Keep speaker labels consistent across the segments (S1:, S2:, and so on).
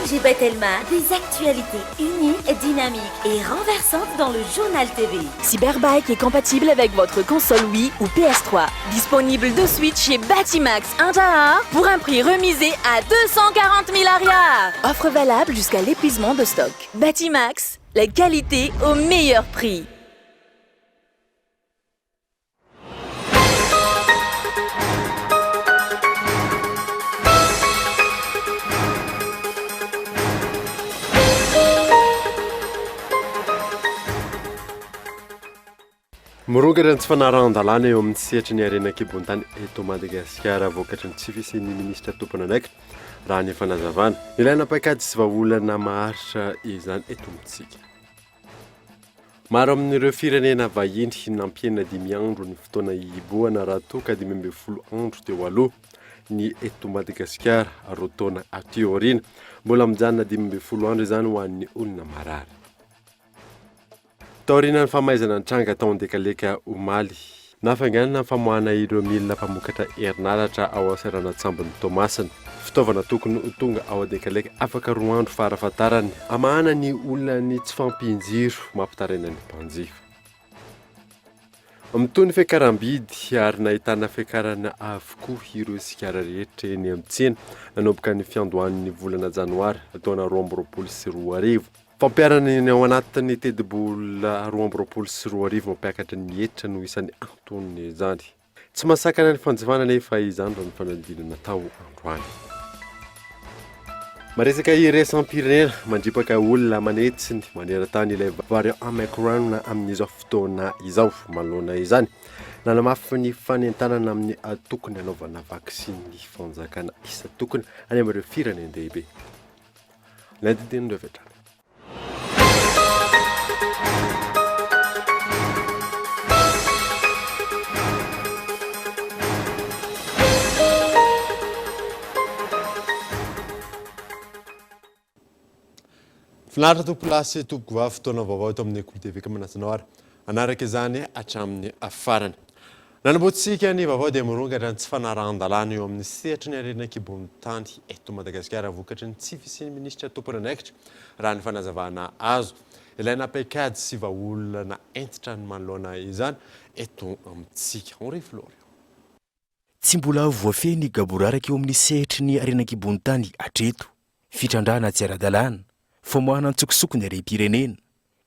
S1: Roger Batelma, des actualités uniques, dynamiques et renversantes dans le Journal TV.
S2: Cyberbike est compatible avec votre console Wii ou PS3. Disponible de suite chez Batimax Andraharo pour un prix remisé à 240 000 ariary. Offre valable jusqu'à l'épuisement de stock. Batimax, la qualité au meilleur prix.
S3: Mirongatra ny tsy fanarahan-dalàna eo amin'ny sehatry ny harena an-kibon-tany eto Madagasikara vokatry ny tsy fisian'ny minisitra tompon'andraikitra, raha ny fanazavana. Ilaina paikady sy vahaolana maharitra izany eto amintsika. Maro amin'ireo firenena vahiny nampihena dimy andro ny fotoana hihibohana raha toa ka 15 andro teo aloha ny eto Madagasikara roa taona aty aoriana. Mbola mijanona 15 andro izany ho an'ny olona marary. Taorian'ny famaizana nitranga tao Andekaleka omaly, nahafainganana ny famoahana ireo milina mpamokatra herinaratra ao seranan-tsambon'i Toamasina. Fitaovana tokony ho tonga ao Andekaleka afaka roa andro farafahatarany hamahana ny olan'ny tsy fahampian-jiro mampitaraina ny mpanjifa. Mitohy ny fiakaram-bidy ary nahitana fiakarana avokoa ireo sigara rehetra eny amin'ny tsena nanomboka ny fiandohan'ny volana janoary taona 2022. Fampiharana ny ao anatin'ny tetibola 2022 mampiakatra ny hetra no isan'ny anton'izany. Tsy mahasakana ny fanjifana anefa izany raha ny fanadihadiana natao androany. Maresaka iraisam-pirenena, mandripaka olona aman'hetsiny maneran-tany ilay variant Omicron amin'izao fotoana izao. Manoloana izany, nanamafy ny fanentanana amin'ny tokony hanaovana vaksiny ny fanjakana isan-tokony any amin'ireo firenen-dehibe. Ny andinindininy avy hatrany. Finaritra tompokolahy sy tompokovavy, fotoana vaovao eto amin'ny Kolo TV ka manasa anao ary hanaraka izany hatramin'ny farany. Nanombohantsika ny vaovao dia mirongatra ny tsy fanarahan-dalàna eo amin'ny sehatry ny harena an-kibon'ny tany eto Madagasikara vokatry ny tsy fisian'ny minisitra tompon'andraikitra raha ny fanazavana azo. Ilaina paikady sy vahaolana hentitra ny manoloana izany eto amintsika. Henri Florian.
S4: Tsy mbola voafehy ny gaboraraka eo amin'ny sehatry ny harena an-kibon'ny tany hatreto. Fitrandrahana tsy ara-dalàna, famoahana an-tsokosoko ny harem-pirenena,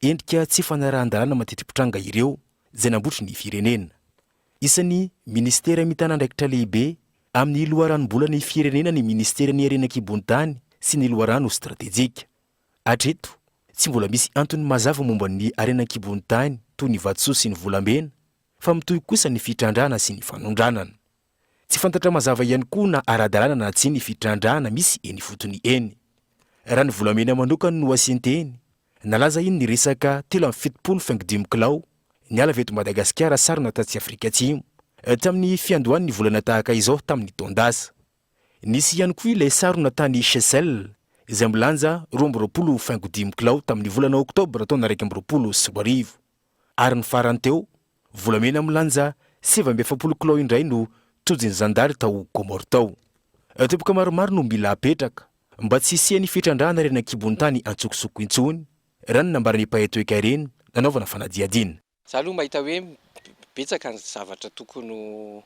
S4: Endrika tsy fanarahan-dalàna mateti-pitranga ireo izay nambotry ny firenena. Isan'ny minisitera mitana andraikitra lehibe amin'ny loharanom-bolan'ny firenena ny minisiteran'ny Harena an-kibon'ny tany sy ny loharano stratejika. Hatreto, tsy mbola misy antony mazava momba ny harena an-kibon'ny tany toy ny vatosoa sy ny volamena fa mitohy kosa ny fitrandrahana sy ny fanondranana. Tsy fantatra mazava ihany koa na ara-dalàna na tsia ny fitrandrahana misy eny ifotony eny. Raha ny volamena manokana no asian-teny, nalaza iny ny resaka 73 faingo dimy kilao niala avy eto Madagasikara sarona tatsy Afrika Atsimo, tamin'ny fiandohan'ny volana tahaka izao tamin'ny taon-dasa. Nisy ihany koa ilay sarona tany Seychelles izay milanja 22 faingo dimy kilao tamin'ny volana oktobra taona 2021. Ary ny farany teo, volamena milanja 49 kilao indray no tojin'ny zandary tao Comores tao. Teboka maromaro no mila apetraka mba tsy hisian'ny fitrandrahana harena an-kibon'ny tany an-tsokosoko intsony, raha ny nambaran'ny mpahay toekarena nanaovana fanadihadiana.
S5: Za aloha mahita hoe betsaka ny zavatra tokony ho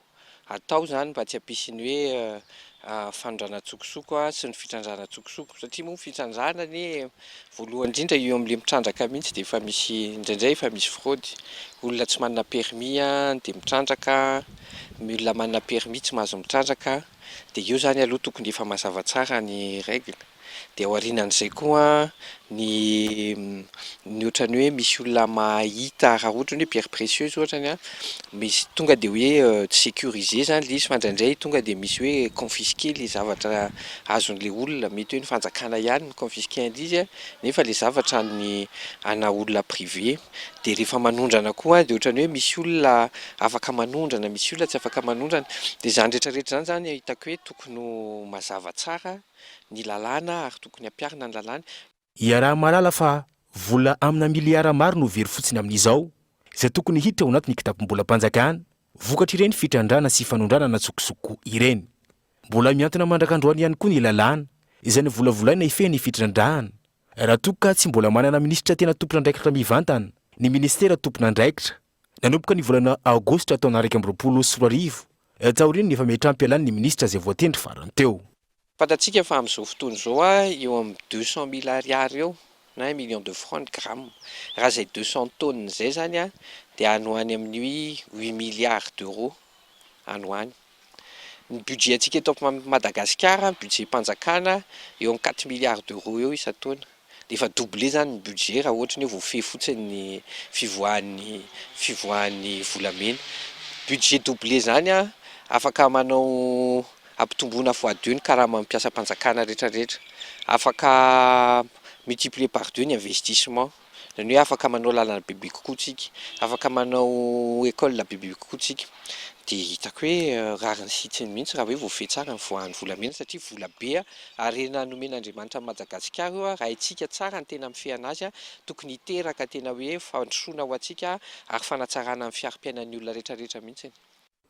S5: atao zany mba tsy hampisy ny hoe fanondrana an-tsokosoko sy ny fitrandrahana an-tsokosoko satria moa ny fitrandrahana anie voalohany indrindra eo amin'ilay mitrandraka mihitsy dia efa misy indraindray efa misy fraude, olona tsy manana permis dia mitrandraka, ny olona manana permis tsy mahazo mitrandraka, dia eo zany aloha tokony efa mazava tsara ny règle. Dia aorianan'izay koa ny ny ohatran'ny hoe misy olona mahita raha ohatra ny hoe pierre précieuse ohatra ny an, misy tonga dia hoe tsy sécurisé zany ilay izy fa indraindray tonga dia misy hoe confisqué ilay zavatra azon'ilay olona, mety hoe ny fanjakana ihany no confisqué an'ilay izy an, nefa ilay zavatra an'ny ana olona privé. Dia rehefa manondrana koa dia ohatran'ny hoe misy olona afaka manondrana, misy olona tsy afaka manondrana. Dia izany rehetra rehetra izany zany hitako hoe tokony ho mazava tsara ny lalàna ary tokony ampiharina ny lalàna.
S4: Iaraha-mahalala fa vola amina miliara maro no very fotsiny amin'izao, izay tokony hiditra ao anatin'ny kitapom-bolam-panjakana, vokatr'ireny fitrandrahana sy fanondranana an-tsokosoko ireny. Mbola mihantona mandrak'androany ihany koa ny lalàna, izay novolavolaina hifehy ny fitrandrahana. Raha toa ka tsy mbola manana minisitra tena tompon'andraikitra mivantana ny minisitera tompon'andraikitra, nanomboka ny volana aogositra taona 2021, taorian'ny fametraham-pialan'ny minisitra izay voatendry farany teo.
S5: Fantatsika fa amin'izao fotoana izao eo amin'ny 200 000 ariary eo na un million de francs ny gramme. Raha izay 200 tonnes izay izany dia any ho any amin'ny huit milliards d'euros any ho any. Ny budget antsika eto Madagasikara, budget-mpanjakana eo amin'ny quatre milliards d'euros eo isan-taona. Dia efa doublé izany ny budget raha ohatra ny hoe voafehy fotsiny ny fivoahan'ny fivoahan'ny volamena. Budget doublé izany an, afaka manao ampitomboina fois deux ny karaman'ny mpiasam-panjakana rehetra rehetra. Afaka multiplier par deux ny investissement. Izany hoe afaka manao lalana bebe kokoa tsika, afaka manao école bebe kokoa tsika. Dia hitako hoe rariny sy hitsiny mihitsy raha hoe voafehy tsara ny fivoahan'ny volamena satria vola be harena nomen'Andriamanitra an'i Madagasikara io, raha haintsika tsara ny tena mifehy an'azy, tokony hiteraka tena hoe fandrosoana ho antsika ary fanatsarana ny fiari-piainan'ny olona rehetra rehetra mihitsy.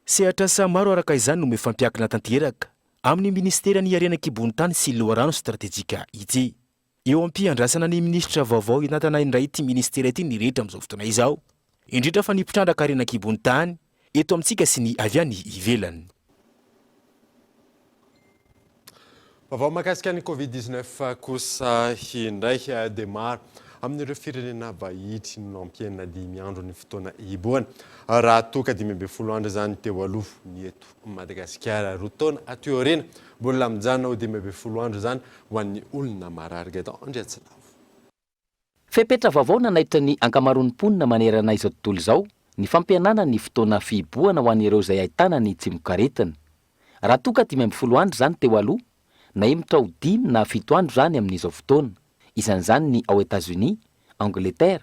S4: Sehatr'asa maro araka izany no mifampiankina tanteraka amin'ny minisiteran'ny Harena an-kibon'ny tany sy loharano stratejika ity. Eo am-piandrasana ny minisitra vaovao hitantana indray ity minisitera ity ny rehetra amin'izao fotoana izao, indrindra fa ny mpitrandraka harena an-kibon'ny tany eto amintsika sy ny avy any ivelany.
S3: Vaovao mahakasika ny Covid 19 kosa indray dia maro amin'ireo firenena vahiny no nampihena dimy andro ny fotoana hihibohana raha toa ka 15 andro izany teo aloha ny eto Madagasikara. Roa taona aty aoriana mbola mijanona ho 15 andro izany ho an'ny olona marary. Gaëtan Andriatsilavo.
S6: Fepetra vaovao nanaitra ny ankamaroan'ny mponina manerana izao tontolo izao ny fampihenana ny fotoana fihibohana ho an'ireo izay ahitana ny tsimokaretina. Raha toa ka 15 andro izany teo aloha, nahemotra ho dimy na fito andro izany amin'izao fotoana. Isan'izany ny ao Etazonia, Angletera,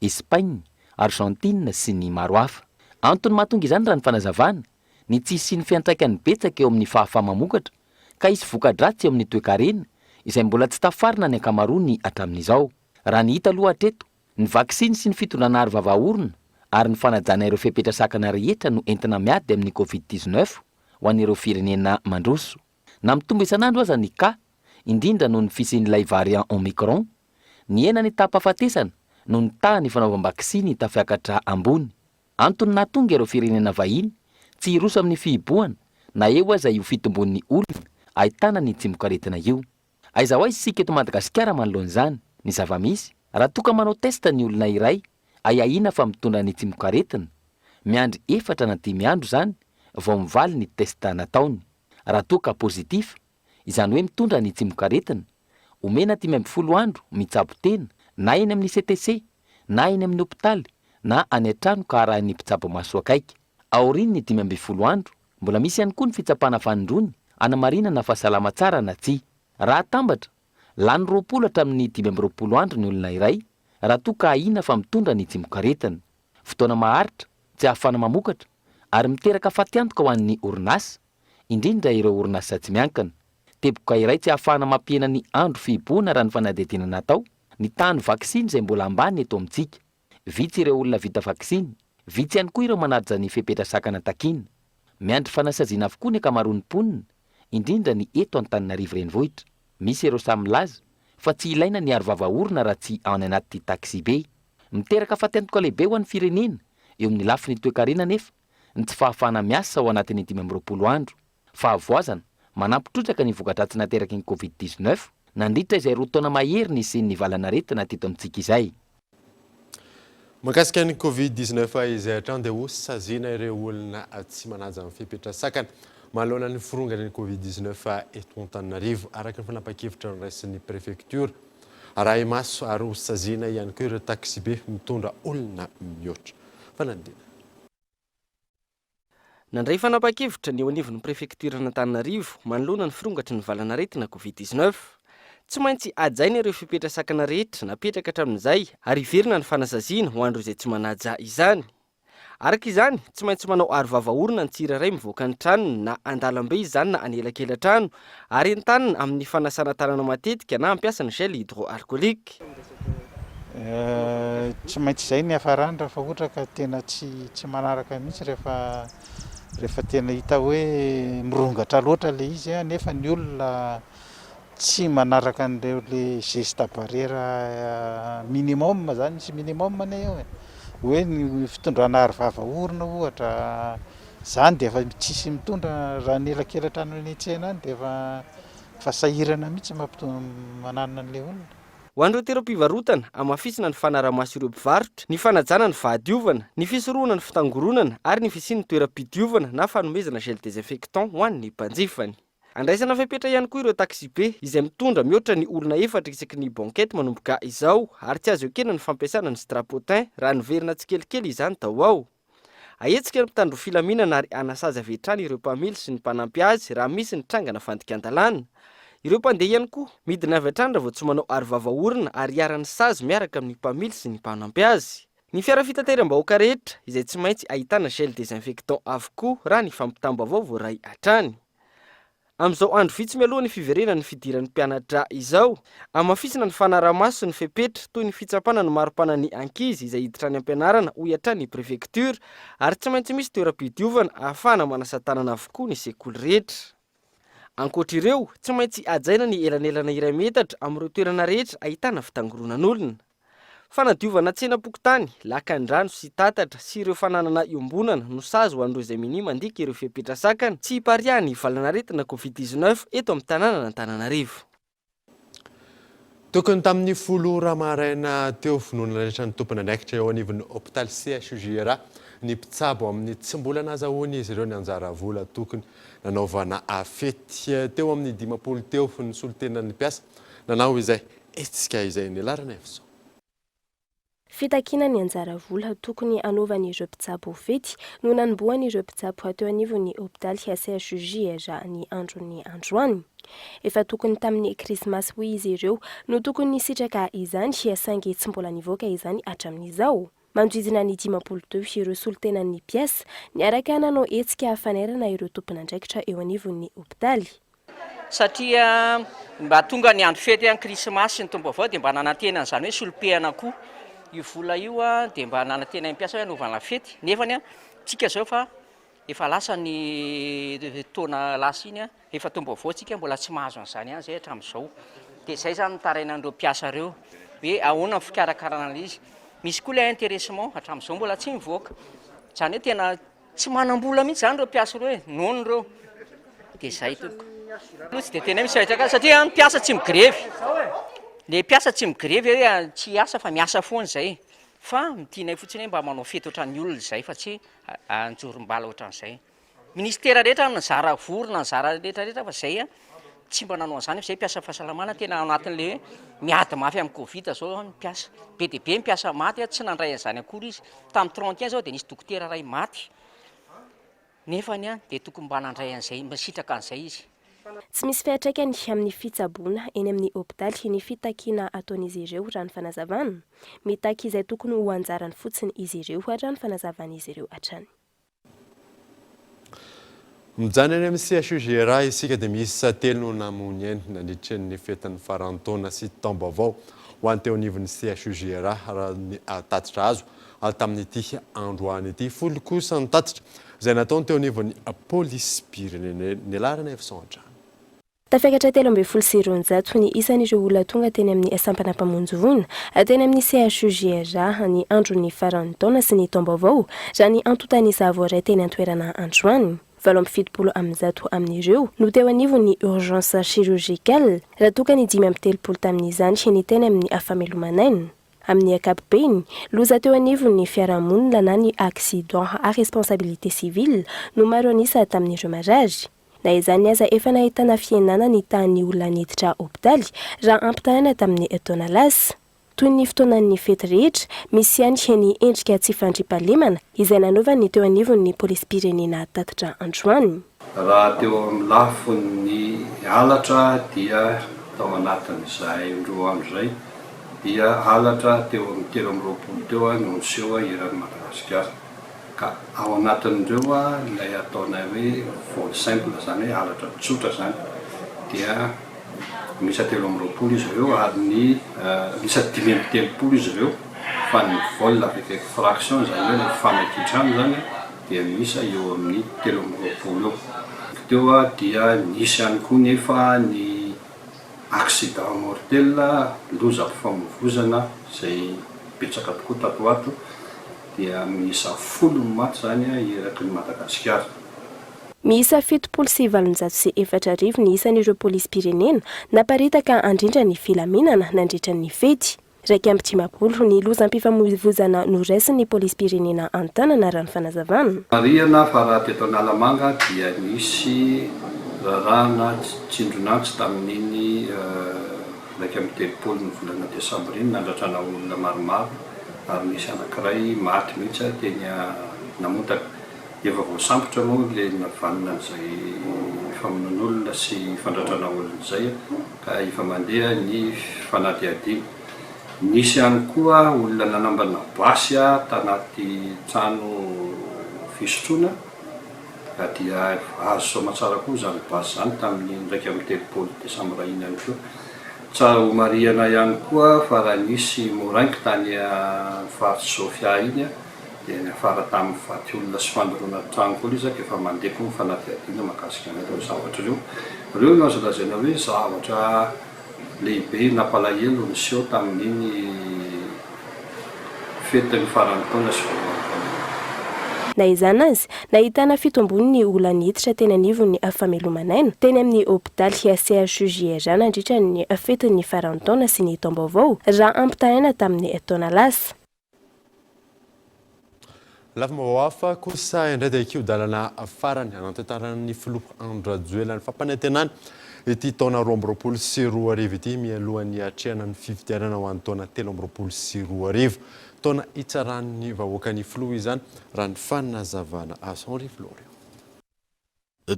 S6: Espagne, Argentine sy ny maro hafa. Antony mahatonga izany raha ny fanazavana, ny tsy hisian'ny fiantraikany betsaka eo amin'ny fahafaha-mamokatra ka hisy voka-dratsy eo amin'ny toekarena izay mbola tsy tafarina ny ankamaroany hatramin'izao. Raha ny hita aloha hatreto, ny vaksiny sy ny fitondrana aro vava orona ary ny fanajana ireo fepetra sakana rehetra no entina miady amin'ny Covid 19 ho an'ireo firenena mandroso. Na mitombo isan'andro aza ny cas, indrindra noho ny fisian'ilay variant Omicron, nihena ny taham-pahafatesana noho ny tahan'ny fanaovam-baksiny tafiakatra ambony. Antony nahatonga ireo firenena vahiny tsy hiroso amin'ny fihibohana na eo aza io fitombon'ny olona ahitana ny tsimokaretina io. Aiza ho aiza isika eto Madagasikara manoloana izany? Ny zava-misy, raha toa ka manao test ny olona iray ahiahiana fa mitondra ny tsimokaretina, miandry efatra na dimy andro izany vao mivaly ny test nataony. Raha toa ka positif, izany hoe mitondra ny tsimokaretina, omena 15 andro mitsabo tena na eny amin'ny CTC na eny amin'ny hopitaly na any an-trano ka arahin'ny mpitsabo maso akaiky. Aorian'ny 15 andro, mbola misy ihany koa ny fitsapana fanindroany hanamarinana fa salama tsara na tsia. Raha atambatra, lany 20 hatramin'ny 25 andro ny olona iray raha toa ka ahiana fa mitondra ny tsimokaretina. Fotoana maharitra, tsy ahafahana mamokatra ary miteraka fatiantoka ho an'ny orinasa, indrindra ireo orinasa tsy miankina. Teboka iray tsy ahafahana mampihena ny andro fihibohana raha ny fanadihadiana natao, ny tahan'ny vaksiny izay mbola ambany eto amintsika. Vitsy ireo olona vita vaksiny, vitsy ihany koa ireo manaja ny fepetra sakana takiana. Miandry fanasaziana avokoa ny ankamaroan'ny mponina, indrindra ny eto Antananarivo Renivohitra. Misy ireo samy milaza fa tsy ilaina ny aro vava orona raha tsy any anaty taxibe. Miteraka fatiantoka lehibe ho an'ny firenena eo amin'ny lafiny toekarena anefa ny tsy fahafahana miasa ao anatin'ny 25 andro. Fahavoazana, manampy trotraka ny voka-dratsy nateraky ny Covid 19 nandritra izay roa taona mahery nisian'ny valan'aretina teto amintsika izay.
S3: Mahakasika ny Covid 19 izay hatrany dia ho saziana ireo olona tsy manaja ny fepetra sakana manoloana ny firongan'ny Covid 19 eto Antananarivo, araka ny fanapahan-kevitra noraisin'ny prefektiora. Arahi-maso ary ho saziana ihany koa ireo taksibe mitondra olona mihoatra. Fanadihadiana.
S7: Nandray fanapahan-kevitra ny eo anivon'ny prefektioran'Antananarivo manoloana ny firongatry ny valanaretina Covid 19. Tsy maintsy hajaina ireo fepetra sakana rehetra napetraka hatramin'izay ary hiverina ny fanasaziana ho an'ireo izay tsy manaja izany. Araka izany, tsy maintsy manao arovava orona ny tsirairay mivoaka ny tranony na an-dalambe izany na anelakelan-trano ary entanina amin'ny fanasana tanana matetika na hampiasa ny gel hydroalcoolique.
S8: Tsy maintsy izay ny hiafarany raha fa ohatra ka tena tsy tsy manaraka mihitsy rehefa rehefa tena hita hoe mirongatra loatra ilay izy nefa ny olona. tsy manaraka an'ireo le geste barrière minimum zany, misy minimum anie eo e, hoe ny fitondrana aro vava orona ohatra, zany de efa tsisy mitondra raha ny elakelatrano eny an-tsena any de efa efa sahirana mihitsy mampito- mananona an'le olona.
S7: Ho an'ireo toeram-pivarotana, hamafisina ny fanaraha-maso ireo mpivarotra, ny fanajana ny fahadiovana, ny fisorohana ny fitangoronana ary ny fisian'ny toeram-pidiovana na fanomezana gel désinfectant ho an'ny mpanjifany. Andraisana fepetra ihany koa ireo taxibe izay mitondra mihoatra ny olona efatra isaky ny banquette manomboka izao ary tsy azo ekena ny fampiasana ny strapotin raha niverina tsikelikely izany tao ho ao. Ahetsika ny mpitandro filaminana ary hanasazy avy hatrany ireo mpamily sy ny mpanampy azy raha misy ny trangana fandikan-dalàna. Ireo mpandeha ihany koa, midina avy hatrany raha vao tsy manao arovava orona ary iharan'ny sazy miaraka amin'ny mpamily sy ny mpanampy azy. Ny fiara fitateram-bahoaka rehetra, izay tsy maintsy ahitana gel désinfectant avokoa raha ny fampitam-baovao voaray hatrany. Amin'izao andro vitsy mialoha ny fiverenan'ny fidiran'ny mpianatra izao, hamafisina ny fanaraha-maso sy ny fepetra toy ny fitsapana ny maripanan'ny ankizy izay hiditra any am-pianarana hoy hatrany ny prefektiora ary tsy maintsy misy toeram-pidiovana ahafahana manasa tanana avokoa ny sekoly rehetra. Ankoatra ireo, tsy maintsy hajaina ny elanelana iray metatra amin'ireo toerana rehetra ahitana fitangoronan'olona. Fanadiovana tsenam-pokontany, lakan-drano sy tatatra sy ireo fananana iombonana no sazy ho an'ireo izay minia mandika ireo fepetra sakana tsy hipariahan'ny valanaretina Covid 19 eto amin'ny tanànan'Antananarivo.
S3: Tokony tamin'ny folo ora maraina teo no nanaitra ny tompon'andraikitra eo anivon'ny hopitaly CHUJRA ny mpitsabo amin'ny tsy mbola nazahoan'izy ireo ny anjara vola tokony nanaovana fety. Teo amin'ny 50 teo ny solontenan'ny mpiasa nanao izay Hetsika izay nialarana izao.
S9: Fitakiana ny anjara vola tokony hanaovan'ireo mpitsabo fety no nanombohan'ireo mpitsabo teo anivon'ny hopitaly CHUJR ny andron'ny androany. Efa tokony tamin'ny krismasy hoy izy ireo no tokony nisitraka izany saingy tsy mbola nivoaka izany hatramin'izao. Manodidina ny 50 teo ireo solontenan'ny mpiasa niaraka nanao hetsika fanairana ireo tompon'andraikitra eo anivon'ny hopitaly.
S5: Satria mba tonga ny andro fety an krismasy sy ny taom-baovao dia mba nanantena an'izany hoe solom-pehana koa io vola io an, dia mba nanantena ny mpiasa hoe hanaovana fety, nefany an tsika zao fa efa lasa ny taona lasa iny an, efa taom-baovao tsika mbola tsy mahazo an'izany ihany zay hatramin'izao, dia zay zany ny tarainan'ireo mpiasa ireo hoe ahoana ny fikarakarana an'ilay izy, misy koa ilay intéressement hatramin'izao mbola tsy mivoaka, izany hoe tena Tsy manam-bola mihitsy zany ireo mpiasa ireo e, noana ireo. Dia izay tompoko. Aloha tsy dia tena hoe misy fiantraikany satria ny mpiasa tsy migrevy. Le mpiasa tsy migrevy hoe tsy hiasa fa miasa foana izay. Fa ny tianay fotsiny hoe mba manao fety ohatran'ny olona izay fa tsy anjorom-bala ohatran'izay. Ministera rehetra nizara vorona, nizara rehetra rehetra fa izay tsy mba nanao an'izany fa izay mpiasa fahasalamana tena ao anatin'le hoe miady mafy amin'ny covid zao ny mpiasa. Be dia be ny mpiasa maty tsy nandray an'izany akory izy. Tamin'ny 31 zao dia nisy dokotera iray maty nefany an dia tokony mba nandray an'izay, mba nisitraka an'izay izy.
S9: Tsy misy fiantraikany amin'ny fitsaboana eny amin'ny hopitaly ny fitakiana ataon'izy ireo raha ny fanazavana. Mitaky izay tokony ho anjarany fotsiny izy ireo raha ny fanazavan'izy ireo hatrany.
S3: Mijanona any amin'ny CHUGRA isika dia miisa telo no namoy ainy nandritra ny fetin'ny faran'ny taona sy taom-baovao ho an'ny teo anivon'ny CHUGRA raha ny tatitra azo tamin'ity androany ity. Folo kosa ny tatitra izay nataony teo anivon'ny polisim-pirenena. Nialarana Efson hatrany.
S9: Tafiakatra 213 ny isan'ireo olona tonga teny amin'ny sampana mpamonjy voina teny amin'ny CHUJRA ny andron'ny faran'ny taona sy ny taom-baovao, raha ny antontan'isa voaray teny an-toerana androany. 188 amin'ireo no teo anivon'ny urgence chirurgicale, raha toa ka ny 35 tamin'izany ny teny amin'ny fameloman'aina. Amin'ny ankapobeny, loza teo anivon'ny fiarahamonina na ny accident à responsabilité civile no maro an'isa tamin'ireo marary. Na izany aza efa nahitana fihenana ny tahan'ny olona niditra hopitaly raha ampitahaina tamin'ny taona lasa. Toy ny fotoanan'ny fety rehetra, misy ihany ny endrika tsy fandriampahalemana izay nanaovan'ny teo anivon'ny polisim-pirenena tatitra androany.
S10: Raha teo amin'ny lafiny halatra dia tao anatin'izay roa andro izay dia halatra teo amin'ny 23 teo no niseho eran'i Madagasikara. Ka ao anatin'ireo ilay ataonay hoe vol simple, izany hoe halatra tsotra izany, dia miisa 23 izy ireo ary ny miisa 35 izy ireo fa ny vol avec effraction, izany hoe ilay fanaky trano izany dia miisa eo amin'ny 23 eo. Teo dia nisy ihany koa nefa ny. Accident mortel, lozam-pifamoivozana izay betsaka tokoa tato ho ato dia miisa folo ny maty izany eraky ny Madagasikara.
S9: Miisa 1870 ny isan'ireo polisim-pirenena naparitaka handrindra ny filaminana nandritra ny fety. 51 ny lozam-pifamoivoizana noraisin'ny polisim-pirenena an-tanana raha ny fanazavana.
S10: Marihana fa raha teto Analamanga dia nisy raharaha tsindron'antsy tamin'iny 31 ny volana desambra iny nandratrana olona maromaro ary nisy anankiray maty mihitsy teny Namontana. Efa voasambotra moa ilay navanona an'izay famonoan'olona sy fandratrana olona izay ka efa mandeha ny fanadihadiana. Nisy ihany koa olona nanambana basy tanaty trano fisotroana ka dia azo soamatsara koa izany basy izany tamin'iny 31 desambra iny ihany koa. Tsara homarihana ihany koa fa raha nisy moraingy tany amin'ny faritr'i Sofia iny dia niafara tamin'ny faty olona sy fandoroana trano koa ilay izy ka efa mandeha koa ny fanadihadiana mahakasika an'ireo zavatra ireo. Ireo no azo lazaina hoe zavatra lehibe nampalahelo niseho tamin'iny fetin'ny faran'ny taona sy voalohan'ny taona iny.
S9: Na izany aza, nahitana fitombony ny olona niditra teny anivon'ny fameloman'aina teny amin'ny hopitaly CHUJRA nandritra ny fetin'ny faran'ny taona sy ny taom-baovao raha ampitahaina tamin'ny taona lasa.
S3: Lafim-baovao hafa kosa indray dia kio-dalana farany hanantantaran'ny filoha Andry Rajoelina ny fampanantenany ity taona 2022 ity mialohan'ny hiatrehana ny fifidianana ho an'ny taona 2023. Taona hitsaran'ny vahoaka ny filoha izany raha ny fanazavana azo. Henri Florio.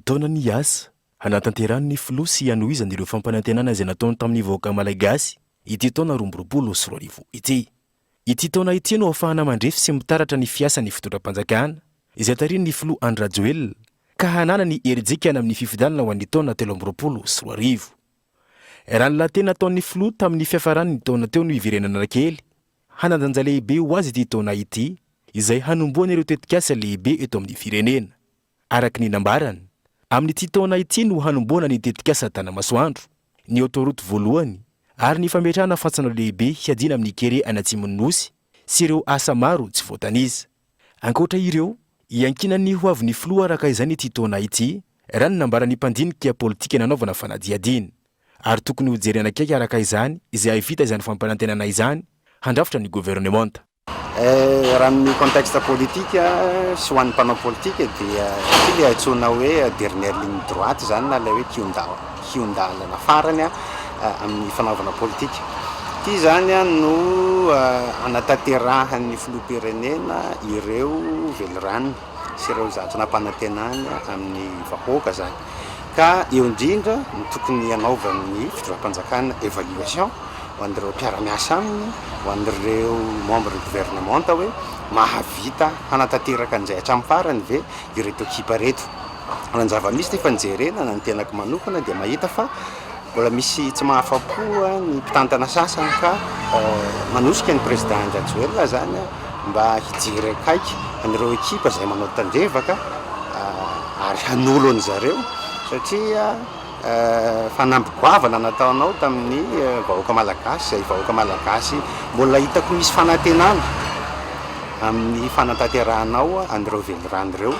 S4: Taona ny asa, hanatanterahan'ny filoha sy hanohizany ireo fampanantenana izay nataony tamin'ny vahoaka malagasy ity taona 2022 ity. Ity taona ity no ahafahana mandrefy sy mitaratra ny fiasan'ny fitondram-panjakana izay tarihin'ny filoha Andry Rajoelina ka hananany herijika any amin'ny fifidianana ho an'ny taona 2023. Raha ny lahateny nataon'ny filoha tamin'ny fiafaran'ny taona teo no hiverenana kely, hanan-danja lehibe ho azy ity taona ity izay hanombohana ireo tetikasa lehibe eto amin'ny firenena. Araka ny nambarany, amin'ity taona ity no hanombohana ny tetikasa Tanamasoandro, ny autoroute voalohany ary ny fametrahana fantsona lehibe hiadiana amin'ny kere any atsimon'ny Nosy sy ireo asa maro tsy voatanisa. Ankoatra ireo, iankinan'ny ho avin'ny filoha araka izany ity taona ity, raha ny nambaran'ny mpandinika politika nanaovana fanadihadiana. Ary tokony hojerena akaiky araka izany izay hahavita izany fampanantenana izany handrafitra ny governemanta.
S11: Raha ny contexte politique sy ho an'ny mpanao politika dia ity ilay antsoina hoe dernière ligne droite izany na ilay hoe kihon-dalana farany amin'ny fanaovana politika. Ity izany no hanatanterahan'ny filoham-pirenena ireo velirano sy ireo zavatra nampanantenany amin'ny vahoaka izany. Ka eo indrindra no tokony hanaovan'ny fitondram-panjakana évaluation ho an'ireo mpiara-miasa aminy, ho an'ireo membre gouvernementa hoe mahavita hanatanteraka an'izay hatramin'ny farany ve ireto ekipa ireto. Raha ny zava-misy nefa ny jerena na ny tenako manokana dia mahita fa mbola misy tsy mahafa-po ny mpitantana sasany ka manosika ny président Andry Rajoelina izany mba hijery akaiky an'ireo ekipa izay manao tandrevaka ary hanolo an'izareo satria Fanamby goavana nataonao tamin'ny vahoaka malagasy, izay vahoaka malagasy mbola hitako misy fanantenana amin'ny fanatanterahanao an'ireo velirano ireo.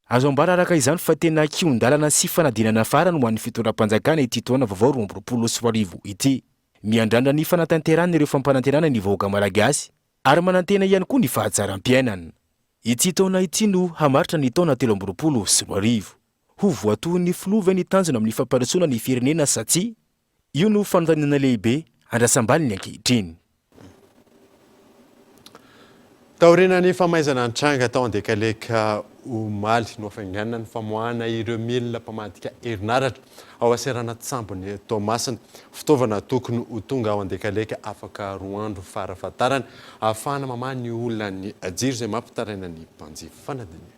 S4: Azo ambara araka izany fa tena kihon-dalana sy fanadinana farany ho an'ny fitondram-panjakana ity taona vaovao 2022 ity. Miandrandra ny fanatanterahana ireo fampanantenana ny vahoaka malagasy ary manantena ihany koa ny fahatsaram-piainana. Ity taona ity no hamaritra ny taona 2023. Ho voatohin'ny filoha ve ny tanjona amin'ny fampandrosoana ny firenena sa tsia? Io no fanontaniana lehibe andrasam-baliny ankehitriny.
S3: Taorian'ny famaizana nitranga tao Andekaleka omaly, nohafainganina ny famoahana ireo milina mpamadika herinaratra ao seranan-tsambon'i Toamasina. Fitaovana tokony ho tonga ao Andekaleka afaka roa andro farafahatarany, ahafahana mamaha ny olan'ny jiro izay mampitaraina ny mpanjifa. Fanadinihana.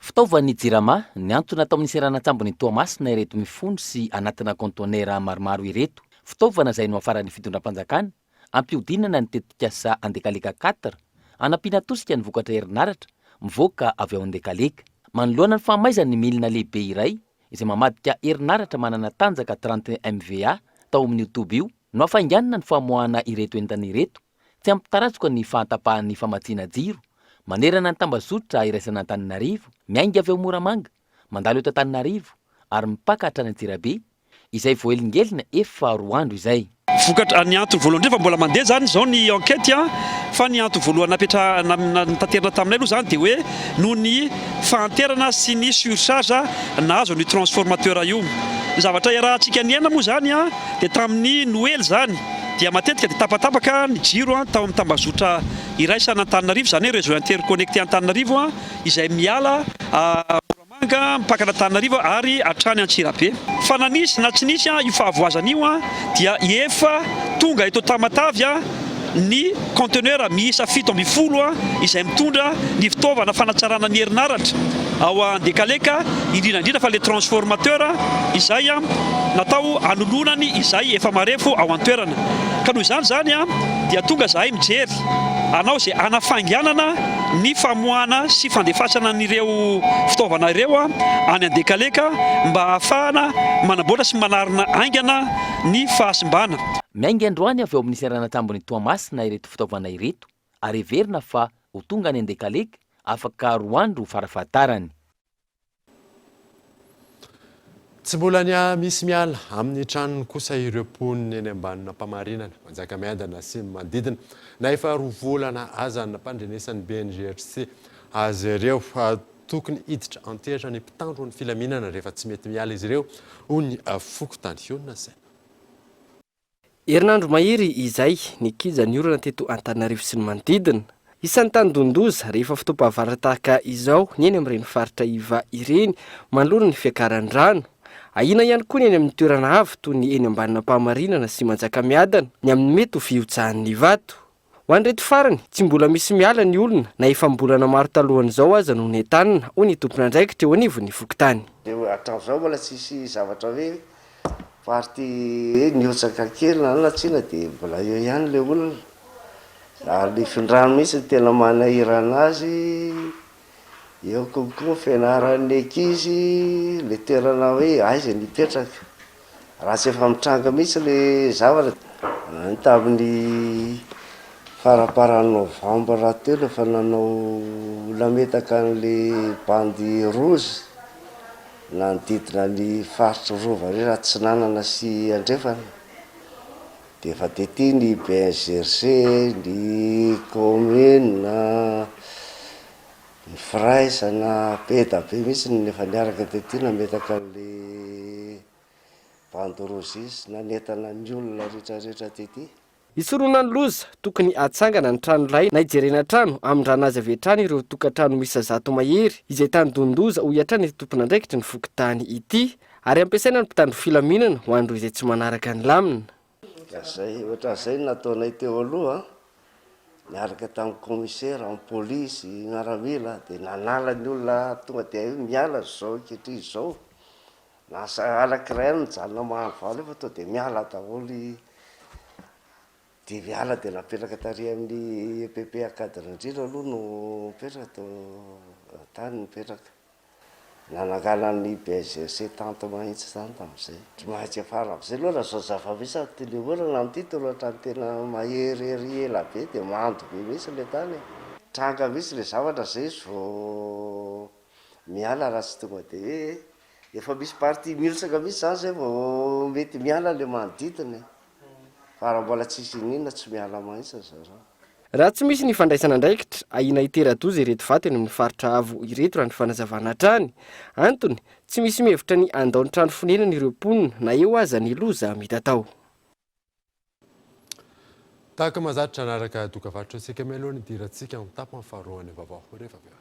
S6: Fitaovan'ny Jirama, nihantona tao amin'ny seranan-tsambon'i Toamasina ireto mifono sy anatina kaontenera maromaro ireto. Fitaovana izay nohafaran'ny fitondram-panjakana hampihodinana ny tetikasa Andekaleka Quatre, hanampiana tosika ny vokatra herinaratra mivoaka avy ao Andekaleka. Manoloana ny fahamaizan'ny milina lehibe iray. izay mamadika herinaratra manana tanjaka 30 MVA tao amin'io toby io no hafainganina ny famoahana ireto entana ireto tsy hampitarazoka ny fahatapahan'ny famatsiana jiro manerana ny tambazotra iraisan'Antananarivo miainga avy ao Moramanga mandalo eto Antananarivo ary mipaka hatrany Antsirabe izay voahelingelina efa roa andro izay.
S12: Vokatra, ny antony voalohany indrindra fa mbola mandeha izany izao ny enquête an, fa ny antony voalohany napetrahana notaterina taminay aloha izany dia hoe noho ny fahanterana sy ny surcharge nahazo an'io transformateur io. Ny zavatra iarahantsika niaina moa izany an dia tamin'ny noely izany dia matetika dia tapatapaka ny jiro an tao amin'ny tambazotra iraisana Antananarivo izany hoe réseau interconnecté Antananarivo an izay miala Moramanga mipaka an'Antananarivo ary hatrany Antsirabe. Fa na nisy na tsy nisy io fahavoazana io dia efa tonga eto Tamatave ny conteneur miisa 17 izay mitondra ny fitaovana fanatsarana ny herinaratra ao Andekaleka, indrindra indrindra fa ilay transformateur izay natao hanoloana ny izay efa marefo ao an-toerana. Ka noho izany izany dia tonga izahay mijery hanao izay hanafainganana ny famoahana sy fandefasana an'ireo fitaovana ireo any Andekaleka mba hahafahana manamboatra sy manarina haingana ny fahasimbana.
S6: Miainga androany avy ao amin'ny seranan-tsambon'i Toamasina ireto fitaovana ireto ary heverina fa ho tonga any Andekaleka afaka roa andro farafahatarany.
S3: Tsy mbola ny misy miala amin'ny tranony kosa ireo mponina eny Ambanin'Ampamarinana, Manjakamiadana sy ny manodidina, na efa roa volana aza ny nampandrenesan'ny BNGRC azy ireo. Tokony hiditra an-tsehatra ny mpitandro ny filaminana rehefa tsy mety miala izy ireo, hoy ny fokontany Hionona Saina.
S7: Herinandro mahery izay, nikija ny orana teto Antananarivo sy ny manodidina. Isan'ny tandindon-doza rehefa fotoam-pahavaratra tahaka izao ny eny amin'ireny faritra iva ireny manoloana ny fiakaran'ny rano. Ahiana ihany koa ny eny amin'ny toerana avo toy ny eny Ambanin'Ampahamarinana sy Manjakamiadana ny amin'ny mety ho fihotsahan'ny vato. Ho an'ireto farany, tsy mbola misy miala ny olona na efa am-bolana maro talohan'izao aza no nentanina, hoy ny tompon'andraikitra eo anivon'ny fokontany.
S13: Dia hatramin'izao mbola tsisy zavatra hoe partie hoe nihotsaka kely na inona tsinona dia mbola eo ihany ilay olona. Ary ny fifindrany mihitsy no tena manahirana azy. Eo kokoa ny fianaran'ny ankizy, le toerana hoe aiza no hipetraka. Raha tsy efa mitranga mihitsy le zavatra, any tamin'ny faramparan'ny novambra teo no efa nanao nametaka an'le bande rouge nanodidina ny faritry Rova rehetra atsinanana sy andrefana. Dia efa tety ny BNGRC, ny commune, ny firaisana, be da be mihitsy ny efa niaraka tety nametaka an'le bande rouge sy nanentana ny olona rehetra rehetra tety.
S7: Hisorohana ny loza, tokony hatsangana ny trano lay na hijerena trano hamindrana azy avy hatrany ireo tokantrano miisa zato mahery izay tandindon-doza hoy hatrany ity tompon'andraikitry ny fokontany ity ary ampiasaina ny mpitandro filaminana ho an'ireo izay tsy manaraka ny lamina.
S13: Ka zay, ohatran'izay no nataonay teo aloha an, niaraka tamin'ny commissaire, ny polisy, miaramila, dia nanala ny olona tonga dia hoe miala zao ankehitriny izao, lasa anankiray ihany nijanona mahavalo eo fa tonga dia miala daholo, dia miala dia napetraka tary amin'ny EPP Ankadinandriana aloha no nipetraka tao, tany nipetraka. Nanangana ny BSGC tante mahitsy izany tamin'izay. Tsy maintsy hiafara amin'izay aloha raha izao zava-misy ary ity le orana amin'ity toa ohatran'ny tena maherihery ela be dia mando be mihitsy ilay tany e. Tranga mihitsy ilay zavatra izay izy vao miala raha tsy tonga dia hoe efa misy partie mirotsaka mihitsy izany izay vao mety miala ilay manodidina e. Fa raha mbola tsisy iniana tsy miala mahitsy ry zareo.
S7: Raha tsy misy ny fandraisana andraikitra, ahiana hitera-doza ireto vato eny amin'ny faritra avo ireto raha ny fanazavana hatrany. Antony, tsy misy mihevitra ny handao ny trano fonenany ireo mponina na eo aza ny loza mitatao.
S3: Tahaka mahazatra, hanaraka dokavarotra isika mialoha ny hidirantsika amin'ny tapany faharoan'ny vaovao rehefa avy eo ary.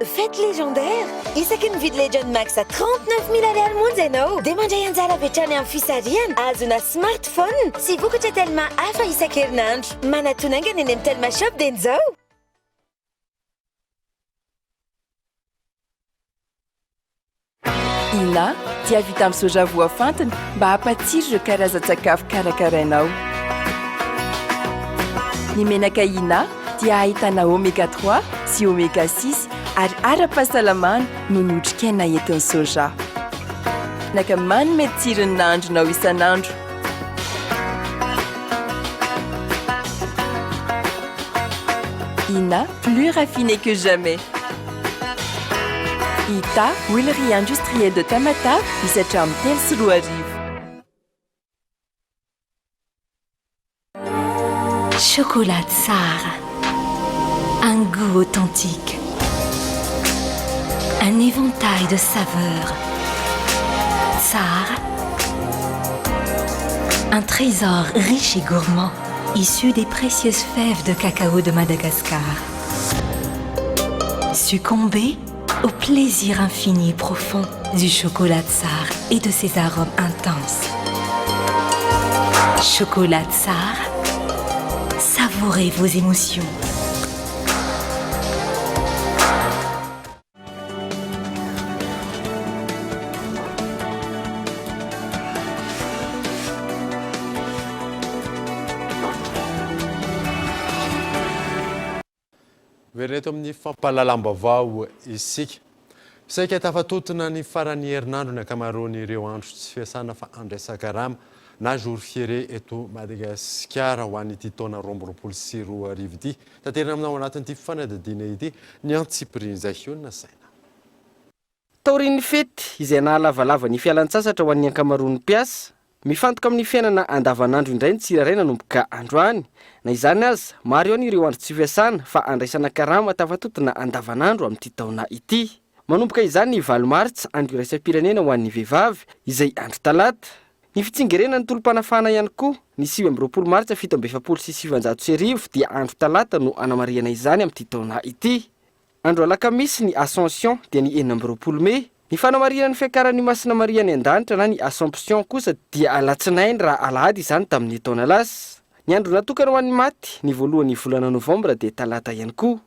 S1: Fête légendaire! Isaky ny mividy Legend Max à 39 000 ariary monja ianao dia mandray anjara avy hatrany amin'ny fisarihana ahazoana smartphone sy vokatra Telma hafa isan-kerinandro. Manatona haingana eny amin'ny Telma Shop dia izao!
S14: Ina dia vita amin'ny soja voafantina mba hampatsiro ireo karazan-tsakafo karakarainao. Ny menaka Ina dia ahitana oméga 3 sy oméga 6 ary ara-pahasalamana noho ny otrikaina entin'ny soja. Menaka manome tsiro ny nahandronao isan'andro. Ina, plus raffiné que jamais. Ita, huilerie industrielle de Tamatave, misy hatramin'ny 2003.
S15: Chocolat tsara. Un goût authentique. Un éventail de saveurs. Tsara. Un trésor riche et gourmand, issu des précieuses fèves de cacao de Madagascar. Succombez au plaisir infini et profond du chocolat tsar et de ses arômes intenses. Chocolat tsar, savourez vos émotions.
S3: Miverina eto amin'ny fampahalalam-baovao isika. Saika tafatontona ny faran'ny herinandro ny ankamaroan'ireo andro tsy fiasana fa andraisan-karama na jour férié eto Madagasikara ho an'ity taona 2022 ity. Taterina aminao ao anatin'ity fanadihadiana ity ny antsipirian'izay hionona saina.
S7: Taorian'ny fety, izay nahalavalava ny fialan-tsasatra ho an'ny ankamaroan'ny mpiasa, mifantoka amin'ny fiainana andavanandro indray ny tsirairay nanomboka androany. Na izany aza, maro ihany ireo andro tsy fiasana fa andraisana karama tafatontona andavanandro amin'ity taona ity. Manomboka izany ny valo martsa, andro iraisam-pirenena ho an'ny vehivavy, izay andro talata. Ny fitsingerenan'ny tolom-panafahana ihany koa, ny 29 martsa 1947 dia andro talata no anamarihana izany amin'ity taona ity. Andro alakamisy ny Ascension dia ny 26 mey. Ny fanamarihana ny fiakaran'i Masina Maria any an-danitra na ny Assomption kosa dia alatsinainy raha alahady izany tamin'ny taona lasa. Ny andro natokana ho an'ny maty, ny voalohan'ny volana novambra dia talata ihany koa.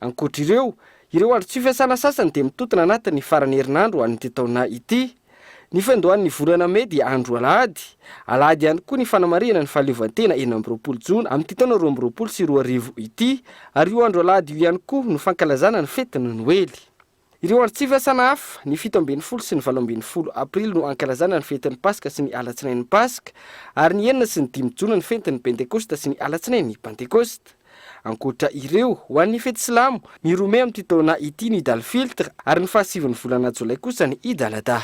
S7: Ankoatra ireo, ireo andro tsy fiasana sasany dia mitontona anatin'ny faran'ny herinandro ho an'ity taona ity. Ny fiandohan'ny volana mey dia andro alahady. Alahady ihany koa ny fanamarihana ny fahaleovantena 26 jona amin'ity taona 2022 ity ary io andro alahady io ihany koa no fankalazana ny fetin'ny Noely. Ireo andro tsy fiasana hafa, ny 17 sy ny 18 aprily no ankalazana ny fetin'ny Paska sy ny alatsinain'ny Paska ary ny 6 sy ny 5 jona ny fetin'ny Pentekosta sy ny alatsinain'ny Pantekosta. Ankoatra ireo, ho an'ny fety silamo, ny 2 mey amin'ity taona ity ny Eid al-Filtr ary ny fahasivin'ny volana jolay kosa ny Eid al-Adha.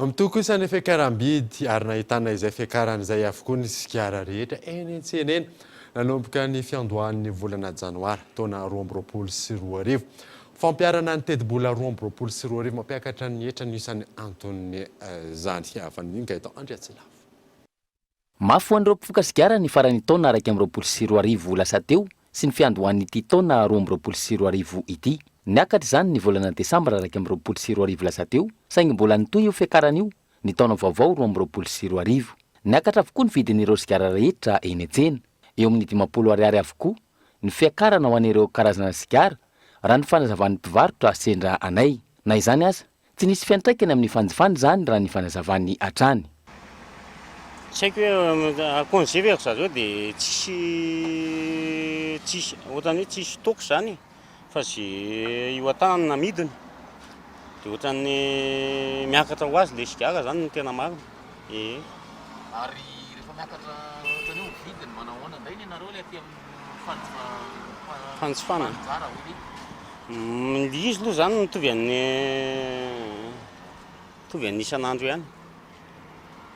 S3: Mitohy kosa ny fiakaram-bidy ary nahitana izay fiakarana izay avokoa ny sigara rehetra eny an-tsena eny nanomboka ny fiandohan'ny volana janoary taona 2022. Fampiharana ny tetibola 2022 mampiakatra ny hetra no isan'ny anton'izany. Fanindry Gaëtan Andriatsilavo.
S6: Mafy ho an'ireo mpifoka sigara ny faran'ny taona 2021 lasa teo sy ny fiandohan'ity taona 2022 ity. Niakatra izany ny volana desambra 2021 lasa teo, saingy mbola nitohy io fiakarana io ny taona vaovao 2022. Niakatra avokoa ny vidin'ireo sigara rehetra eny an-tsena. Eo amin'ny 50 ariary avokoa ny fiakarana ho an'ireo karazana sigara, raha ny fanazavan'ny mpivarotra sendra anay. Na izany aza, Tsy nisy fiantraikany amin'ny fanjifana izany raha ny fanazavany hatrany.
S11: Tsy haiko hoe congé ve ry zareo dia tsisy tsisy ohatran'ny hoe tsisy stock zany e, fa ze io an-tanana no amidiny, dia ohatran'ny miakatra ho azy le sigara zany no tena marina, ee.
S16: Ary rehefa miakatra ohatran'ny hoe ny vidiny manao ahoana indray ny anareo ilay aty amin'ny
S11: fanjifana? Mpanjara hoy ny. Ilay izy aloha izany mitovy amin'ny mitovy amin'ny isan'andro ihany.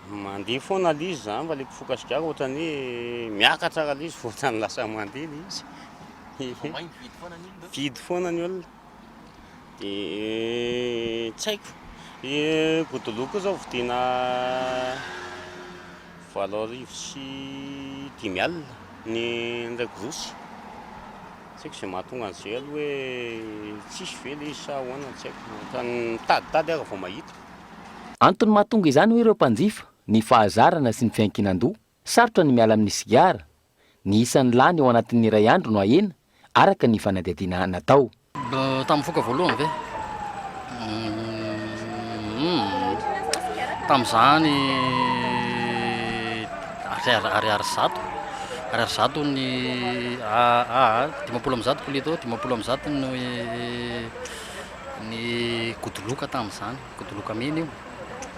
S11: Mandeha foana ilay izy izany fa ilay mpifoka sigara ohatran'ny hoe miakatra ary ilay izy fa ohatran'ny lasa mandeha ilay izy.
S16: Vao may mividy foana ny olona?
S11: Mividy foana ny olona. Dia tsy haiko. Ny godilou koa izao vidiana 5008 ny iray borosy. Tsy haiko izay mahatonga an'izay aloha hoe tsisy ve ilay izy sa ahoana tsy haiko. Ohatran'ny mitaditady aho raha vao mahita.
S6: Antony mahatonga izany hoy ireo mpanjifa, ny fahazarana sy ny fiankinan-doha. Sarotra ny miala amin'ny sigara. Ny isan'ny lany ao anatin'ny iray andro no ahena, araka ny fanadihadiana natao.
S16: Tamin'ny mifoka voalohany ve?
S17: Hum, tamin'izany ariary ariary zato, ariary zato ny aa 150 plutôt 150 ny ny godoloka tamin'izany, godoloka mena io,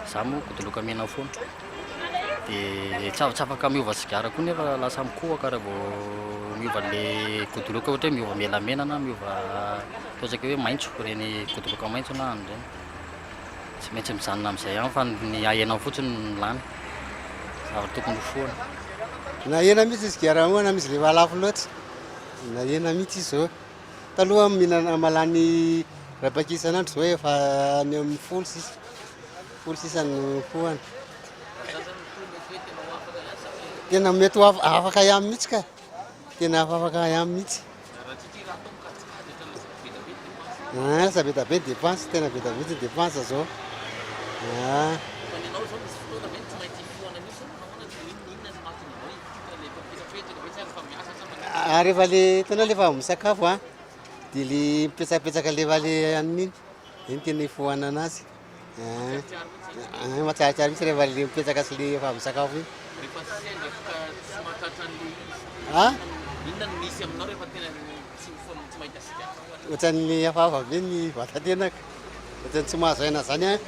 S17: za moa godoloka mena foana. Dia tsy tsy afaka miova sigara koa nefa lasa mikohaka raha vao miova an'le godoloka ohatra hoe miova menamena na miova ataontsika hoe maitso, ireny godoloka maitso na an'ireny. Tsy maintsy mijanona amin'izay ihany fa ny ahenao fotsiny no lany. Zavatra tokony ho foana.
S18: Nahena mihitsy ny sigara moa misy le efa lafo loatra. Nahena mihitsy izy zao. Taloha mihinana malany iray paquet isan'andro zao efa any amin'ny folo sisa. Folo sisa no fohana. Tena mety ho afaka ihany mihitsy ka. Tena afaka ihany mihitsy. Ah, lasa be dia be ny dépense, tena be dia be ny dépense zao. Ah. Ah, rehefa le hitanao le efa misakafo a, de le mipetsapetsaka le efa le an'iny, iny tena ifohana anazy. Ah, ah, mahatsiarotsiaro mihitsy rehefa le mipetsaka sy le efa misakafo iny.
S16: Rehefa sendra ka tsy mahatratra an'le izy.
S18: Ah?
S16: Inona no misy aminao rehefa tena tsy tsy mahita sigara ohatra?
S18: Ohatran'ny hafahafa be ny vatan-tenako. Ohatran'ny tsy mahazo aina zany an.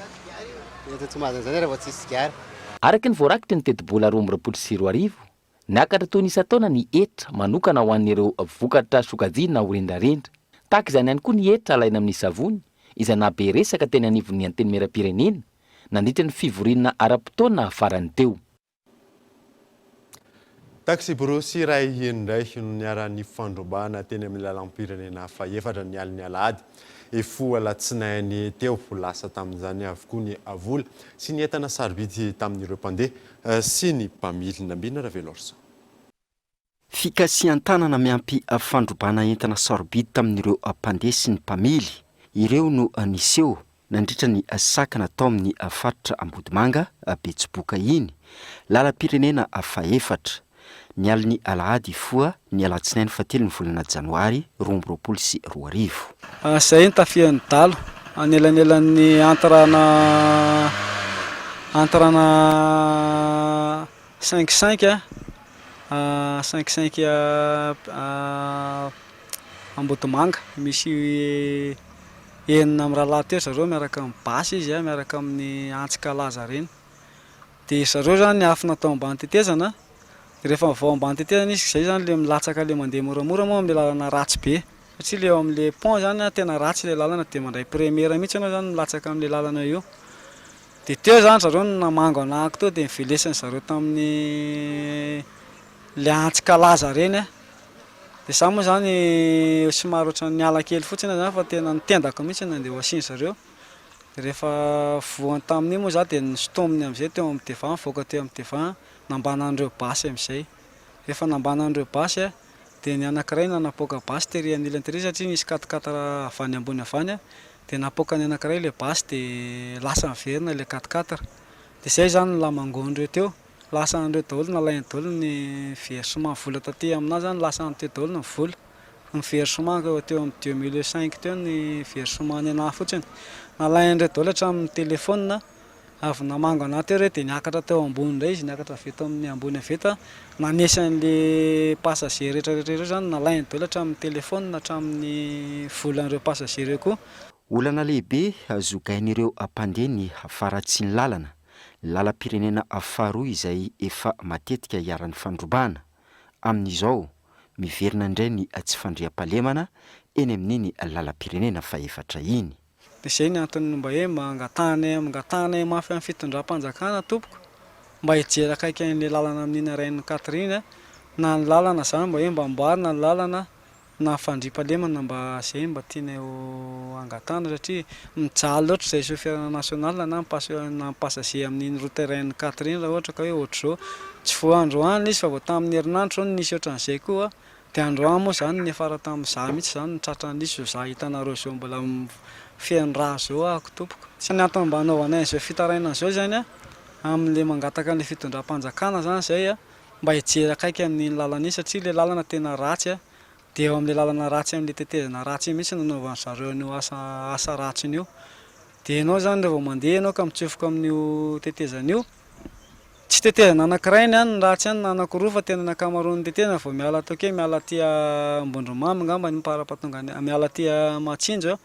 S18: Ohatran'ny tsy mahazo aina zany rehefa tsisy sigara.
S6: Araka ny voarakitry ny tetibola 2022, niakatra toy ny isan-taona ny hetra manokana ho an'ireo vokatra sokajiana ho rendrarendra. Tahaka izany ihany koa ny hetra alaina amin'ny savony, izay nahabe resaka teny anivon'ny Antenimierampirenena nandritra ny fivoriana ara-potoana farany teo.
S3: Taksiborosy iray indray no niharan'ny fandrobana teny amin'ny lalam-pirenena fahefatra ny alin'ny alahady hifoha alatsinainy teo. Lasa tamin'izany avokoa ny vola sy ny entana sarobidy tamin'ireo mpandeha sy ny mpamily. Nambina Ravelorson.
S19: Fikasihan-tanana miampy fandrobana entana sarobidy tamin'ireo mpandeha sy ny mpamily. Ireo no niseho nandritra ny sakana tao amin'ny faritra Ambodimanga, Betsiboka iny, lalam-pirenena fahefatra. Ny alin'ny alahady hifoha ny alatsinainy fahatelo ny volana janoary 2022.
S20: Izay ny tafihan'ny dalo anelanelan'ny entre ana entre ana cinq cinq cinq cinq Ambodimanga. Misy enina mirahalahy teo zareo miaraka amin'ny basy izy miaraka amin'ny antsy kalaza ireny. Dia zareo zany niafina tao ambany tetezana, dia rehefa vao ambany tetezana izy izay zany le milatsaka le mandeha moramora moa amin'le lalana ratsy be, satria le eo amin'le pont zany an tena ratsy le lalana dia mandray première mihitsy ianao zany milatsaka amin'le lalana io. Dia teo zany zareo no namango anahako teo dia nivelesin'ny zareo tamin'ny le antsy kalaza ireny an. Dia za moa zany somary ohatran'ny niala kely fotsiny aho zany fa tena ny tendako mihitsy no nandeha ho asian-dry zareo. Rehefa voany tamin'iny moa za dia nosintominy amin'izay teo amin'ny devant, nivoaka teo amin'ny devant, nambanan'ireo basy amin'izay. Rehefa nambanan'ireo basy dia ny anankiray nanapoaka basy tery anilany tery satria nisy quatre quatre avy any ambony avy any dia napoakan'ny anankiray ilay basy dia lasa niverina ilay quatre quatre. Dia izay izany ny lamangon'ireo teo, lasa an'ireo daholo, nalainy daholo ny versement vola taty aminahy izany, lasa any teo daholo ny vola. Ny versement eo teo amin'ny deux mille cinq teo ny versement nenaha fotsiny. Nalain'ireo daholo hatramin'ny téléphone, avy namango anah teo ireo dia niakatra teo ambony indray izy, niakatra avy eto amin'ny ambony avy eto, nanesy an'le passager rehetra rehetra ireo izany, nalainy daholo hatramin'ny téléphone, hatramin'ny volan'ireo passager ireo koa.
S19: Olana lehibe zogain'ireo mpandeha ny faharatsian'ny lalana, lalam-pirenena faharoa izay efa matetika iharan'ny fandrobana. Amin'izao, miverina indray ny tsy fandriampahalemana eny amin'iny lalam-pirenena fahefatra iny.
S20: Dia izay ny antony mba hoe mba angatahanay angatahanay mafy amin'ny fitondram-panjakana tompoko mba hijery akaiky an'ilay lalana amin'iny RN quatre iny na ny lalana izany mba hoe mba amboarina ny lalana na fandriampahalemana mba zay mba tianay ho angatahana satria mijaly loatra izay chauffeur national na na ny passager amin'iny route RN quatre iny raha ohatra ka hoe ohatr'izao tsy vao androany izy fa vao tamin'ny herinandro izao no nisy ohatran'izay koa dia androany moa izany niafara tamin'ny za mihitsy izany no tratran'izy izao za hitanareo izao mbola feno rà izao ahako tompoko. Tsy ny antony mba hanaovanay an'izao fitarainana izao izany an, amin'ilay mangataka an'ilay fitondram-panjakana izany izay an, mba hijery akaiky amin'iny lalana iny satria ilay lalana tena ratsy a, dia eo amin'ilay lalana ratsy amin'ilay tetezana ratsy iny mihitsy no anaovan-dry zareo an'io asa asa ratsiny io. Dia ianao izany rehefa mandeha ianao ka mitsofoka amin'io tetezana io, tsy tetezana anankiray ny any ny ratsy any na anankiroa fa tena ny ankamaroan'ny tetezana vao miala ataoko hoe miala aty Ambondromamy angamba ny parapatonga any, miala aty Mahatsinjo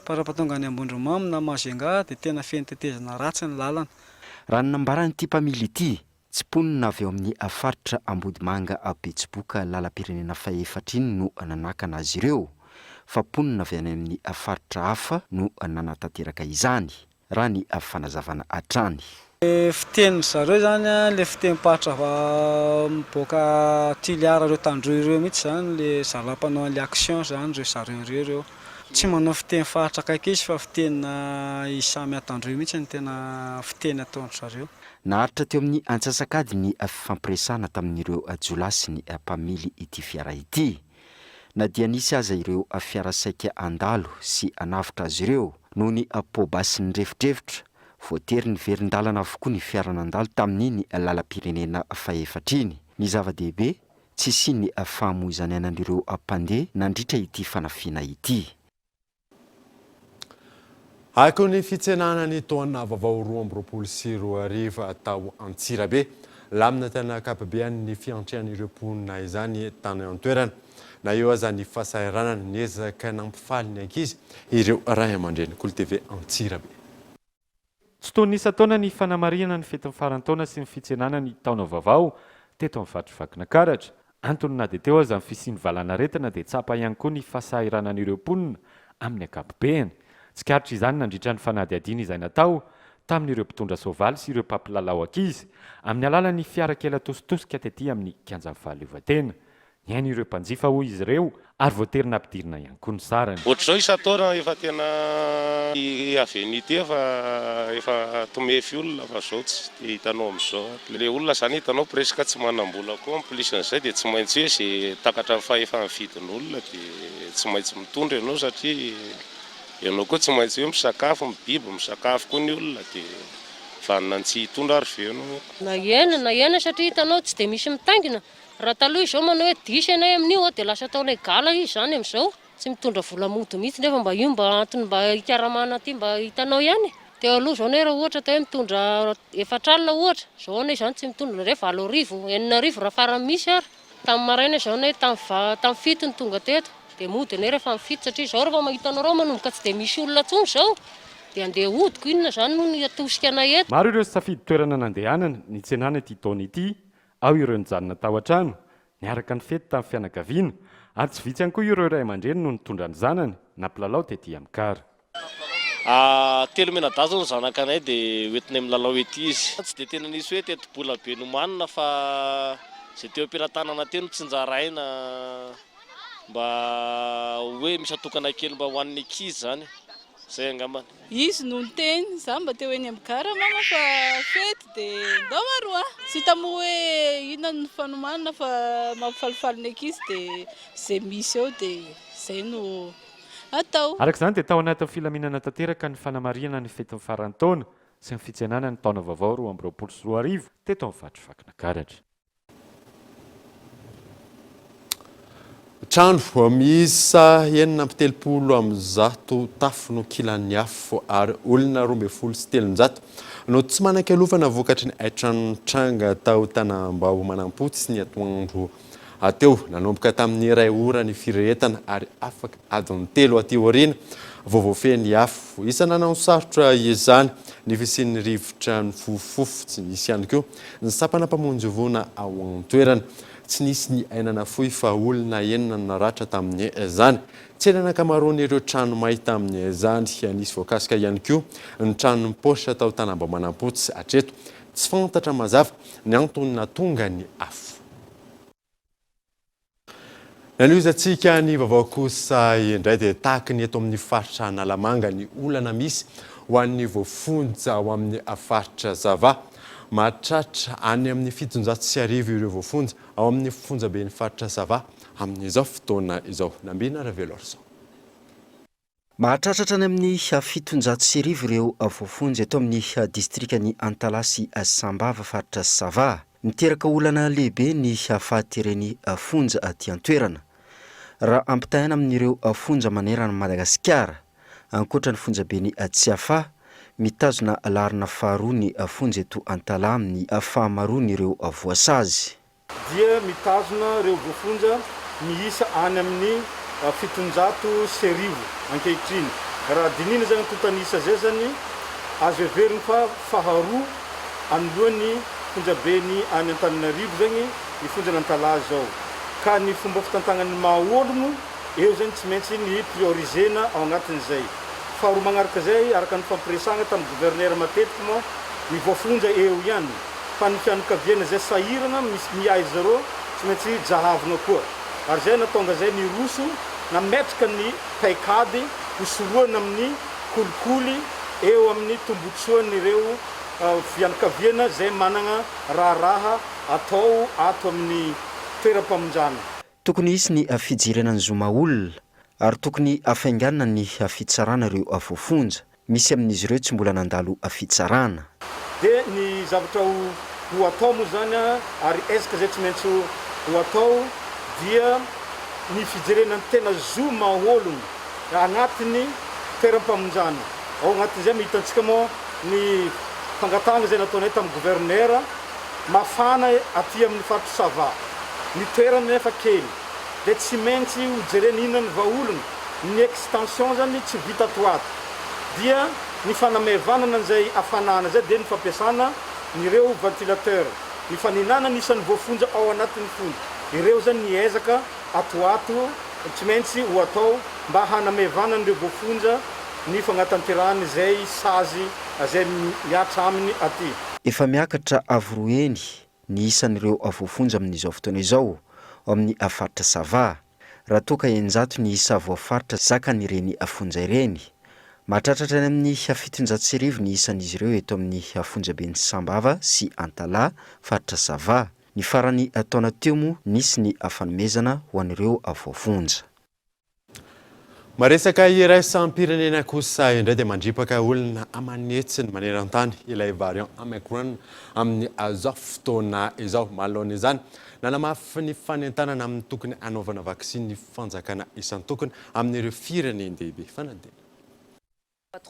S20: parapatonga any Ambondromamy na Majunga dia tena feno tetezana ratsy ny lalana.
S19: Raha ny nambaran'ity mpamily ity, Tsy mponina avy ao amin'ny faritra Ambodimanga Betsiboka lalam-pirenena fahefatra iny no nanakana azy ireo, fa mponina avy any amin'ny faritra hafa no nanatanteraka izany, raha ny fanazavana hatrany.
S20: Le fitenin-dry zareo zany an, le fitenim-paritra avy miboaka Toliara ireo Tandroy ireo mihitsy zany le zalahy mpanao an'le action zany ireo zareo ireo ireo. Tsy manao fiteny faritra akaiky izy fa fitenina izy samy Antandroy mihitsy no tena fiteny ataon-dry zareo.
S19: Naharitra teo amin'ny antsasak'adiny ny fifampiresahana tamin'ireo jiolahy sy ny mpamily ity fiara ity. Na dia nisy aza ireo fiara saika handalo sy hanavotra azy ireo noho ny poa-basy nirefodrefotra, voatery niverin-dalana avokoa ny fiara nandalo tamin'iny lalam-pirenena fahefatra iny. Ny zava-dehibe, tsy hisian'ny fahamoizan'ainan'ireo mpandeha nandritra ity fanafiana ity.
S3: Ako ny fitsenana ny taona vaovao 2022 tao Antsirabe. Lamina tena ankapobeany ny fiantrehan'ireo mponina izany tany an-toerana. Na eo aza ny fahasahiranana, niezaka nampifaly ny ankizy ireo ray aman-dreny. Kolo TV Antsirabe.
S21: Tsy toy ny isan-taona ny fanamarihana ny fetin'ny faran-taona sy ny fitsenana ny taona vaovao teto amin'ny faritr'i Vakinankaratra. Antony na dia teo aza ny fisian'ny valanaretina dia tsapa ihany koa ny fahasahiranan'ireo mponina amin'ny ankapobeny. Tsikaritra izany nandritra ny fanadihadiana izay natao tamin'ireo mpitondra soavaly sy ireo mpampilalao ankizy amin'ny alalan'ny fiara kely atositosika tety amin'ny kianjan'ny fahaleovantena. Nihaino ireo mpanjifa hoy izy ireo ary voatery nampidirina ihany koa ny sarany.
S22: Ohatr'izao isan-taona efa tena i avenue ity efa efa tomefy olona fa zao tsy de hitanao amizao ary. Le olona zany hitanao presque tsy manam-bola koa en plus an'izay de tsy maintsy hoe ze takatra ny fahefa-mividin'olona de tsy maintsy mitondra ianao satria ianao koa tsy maintsy hoe misakafo ny biby misakafo koa ny olona de vanona ny tsy hitondra ary ve ianao.
S23: Nahena, nahena satria hitanao tsy de misy mitaingina Raha taloha izao manao hoe diso ianay amin'io dia lasa ataonay gala izy izany amin'izao. Tsy mitondra vola mody mihitsy nefa mba io mba antony mba hikaramana aty mba hitanao ihany e. Teo aloha izao anie raha ohatra atao hoe mitondra efatr'alina ohatra, izao anie izany tsy mitondra na 8000, 6000 raha farany misy ary. Tamin'ny maraina izao anie tamin'ny va- tamin'ny fito no tonga teto dia mody anie rehefa amin'ny fito satria izao rehefa mahita anareo manomboka tsy dia misy olona intsony izao dia andeha hodiko inona izany moa no hatosika anay eto.
S21: Maro ireo safidy toerana nandehanana nitsenana ity taona ity Ao ireo nijanona tao an-trano, niaraka nifety tamin'ny fianakaviana, ary tsy vitsy ihany koa ireo ray aman-dreny no nitondra ny zanany nampilalao tety amin'ny gara.
S24: Telo mianadahy izao ny zanakanay dia hoentinay milalao ety izy. Tsy dia tena nisy hoe tetibola be nomanina fa izay teo am-pelatanana teo no tsinjaraina mba hoe misy atokana kely mba ho an'ny ankizy izany. Zay angambany.
S25: Izy no niteny, za mba te ho eny amin'ny gara mama fa fety dia ndao aroa. Tsy hita moa hoe inona no fanomanana fa mampifalifaly ny ankizy dia izay misy eo dia izay no atao.
S21: Araka izany dia tao anatin'ny filaminana tanteraka ny fanamarihana ny fetin'ny faran'ny taona sy ny fitsenana ny taona vaovao 2022 teto amin'ny faritr'i Vakinankaratra.
S3: Trano miisa 136 tafo no kilan'ny afo ary olona 312 no tsy manan-kialofana vokatry ny haintrano nitranga tao Tanambao Manampotsy ny atoandro teo. Nanomboka tamin'ny iray ora ny firehetana ary afaka adiny telo aty aoriana vao voafehy ny afo. Isan'ny nananosarotra izany ny fisian'ny rivotra nifofofofo. Tsy nisy ihany koa ny sampana mpamonjy voina ao an-toerana. Tsy nisy ny aina nafoy fa olona enina no naratra tamin'izany. Tsena ny ankamaroan'ireo trano may tamin'izany. Nisy voakasika ihany koa ny tranon'ny paositra tao Tanambao Manampotsy. Hatreto, tsy fantatra mazava ny antony nahatonga ny afo. Nanohizantsika ny vaovao kosa indray dia tahaky ny eto amin'ny faritra Analamanga ny olana misy ho an'ny voafonja ao amin'ny faritra Sava. Mahatratra any amin'ny 1700 ireo voafonja ao amin'ny fonjaben'ny faritra Sava amin'izao fotoana izao. Nambina Ravelorison.
S19: Mahatratra hatrany amin'ny 1700 ireo voafonja eto amin'ny distrikan'i Antalaha sy Sambava, faritra Sava. Miteraka olana lehibe ny fahateren'ny fonja aty an-toerana. Raha ampitahaina amin'ireo fonja manerana an'i Madagasikara, ankoatra ny fonjaben'i Tsiafahy, Mitazona laharana faharoa ny fonja eto Antalaha amin'ny fahamaroan'ireo voasazy.
S2: Dia mitazona ireo voafonja miisa any amin'ny 1700 ankehitriny. Raha dinihina izany antontan'isa izay izany, azo heverina fa faharoa anoloan'ny fonjaben'ny any Antananarivo izany ny fonjan'Antalaha izao. Ka ny fomba fitantanana ny maha ologno eo izany tsy maintsy ny prioriser-na ao anatin'izay. Faharoa magnaraka izay, araka ny fampiresahana tamin'ny gouverneur matetiky moa, ny voafonja eo ihany fa ny fianakaviana izay sahirana misy miahy zareo tsy maintsy jahavina koa. Ary izay nahatonga izay niroso nametraka ny paikady hosorohana amin'ny kolikoly eo amin'ny tombotsoan'ireo fianakaviana izay managna raharaha atao ato amin'ny toeram-pamonjana.
S19: Tokony hisy ny fijerena ny zo maha olona ary tokony hafainganina ny fitsarana ireo voafonja. Misy amin'izy ireo tsy mbola nandalo fitsarana.
S2: Dia ny zavatra ho ho atao moa izany ary ezaka izay tsy maintsy ho atao dia ny fijerena ny tena zo maha olona anatin'ny toeram-pamonjana. Ao anatin'izay moa hitantsika moa ny fangatahana izay nataonay tamin'ny gouverneur mafana aty amin'ny faritry Sava. Ny toerana nefa kely dia tsy maintsy ho jerena inona ny vahaolona, ny extension zany tsy vita ato ho ato dia ny fanamaivanana an'izay hafanana izay dia ny fampiasana an'ireo ventilateur, ny fanenana ny isan'ny voafonja ao anatin'ny fonja, ireo zany ny ezaka ato ho ato tsy maintsy ho atao mba hanamaivanana ireo voafonja ny fagnatanterahana izay sazy izay mihatra aminy aty.
S19: Efa miakatra avo roa heny ny isan'ireo voafonja amin'izao fotoana izao ao amin'ny faritra Sava, raha toa ka 600 ny isa voafaritra zakan'ireny fonja ireny. Mahatratra hatrany amin'ny 1700 ny isan'izy ireo eto amin'ny fonjaben'i Sambava sy Antalaha, faritra Sava. Ny faran'ny taona teo moa nisy ny fanomezana ho an'ireo voafonja.
S3: Maresaka iraisam-pirenena kosa indray dia mandripaka olona aman'hetsiny maneran-tany ilay variant Omicron amin'izao fotoana izao. Manoloana izany, nanamafy ny fanentanana amin'ny tokony hanaovana vaksiny ny fanjakana isan-tokony amin'ireo firenen-dehibe. Fanadinana.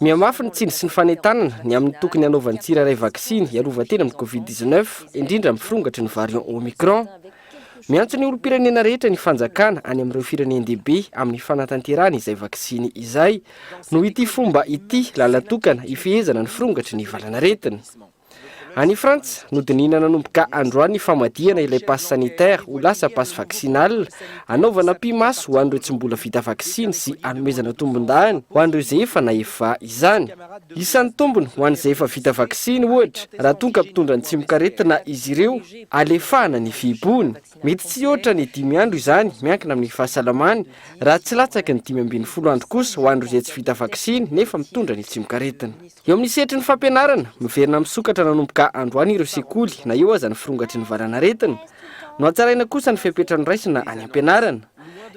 S7: Mihamafy ny tsindry sy ny fanentanana ny amin'ny tokony hanaovan'ny tsirairay vaksiny hiarovan-tena amin'ny Covid 19, indrindra amin'ny firongatry ny variant Omicron. Miantso ny olom-pirenena rehetra ny fanjakana any amin'ireo firenen-dehibe amin'ny fanatanterahana izay vaksiny izay, noho ity fomba ity lalan-tokana hifehezana ny firongatry ny valanaretina. Any Frantsa, nodinihina nanomboka androany ny famadihana ilay pass sanitaire ho lasa pass vaccinal, hanaovana pi-maso ho an'ireo tsy mbola vita vaksiny sy hanomezana tombondahiny ho an'ireo izay efa nahefa izany. Isan'ny tombony ho an'izay efa vita vaksiny, ohatra, raha toa ka mpitondra ny tsimokaretina izy ireo, alefahana ny fihibohana. Mety tsy hihoatra ny dimy andro izany, miankina amin'ny fahasalamany, raha tsy latsaky ny 15 andro kosa ho an'ireo izay tsy vita vaksiny nefa mitondra ny tsimokaretina. Eo amin'ny sehatry ny fampianarana, miverina misokatra nanomboka androany ireo sekoly na eo aza ny firongatry ny valanaretina. Nohatsaraina kosa ny fepetra noraisina any am-pianarana.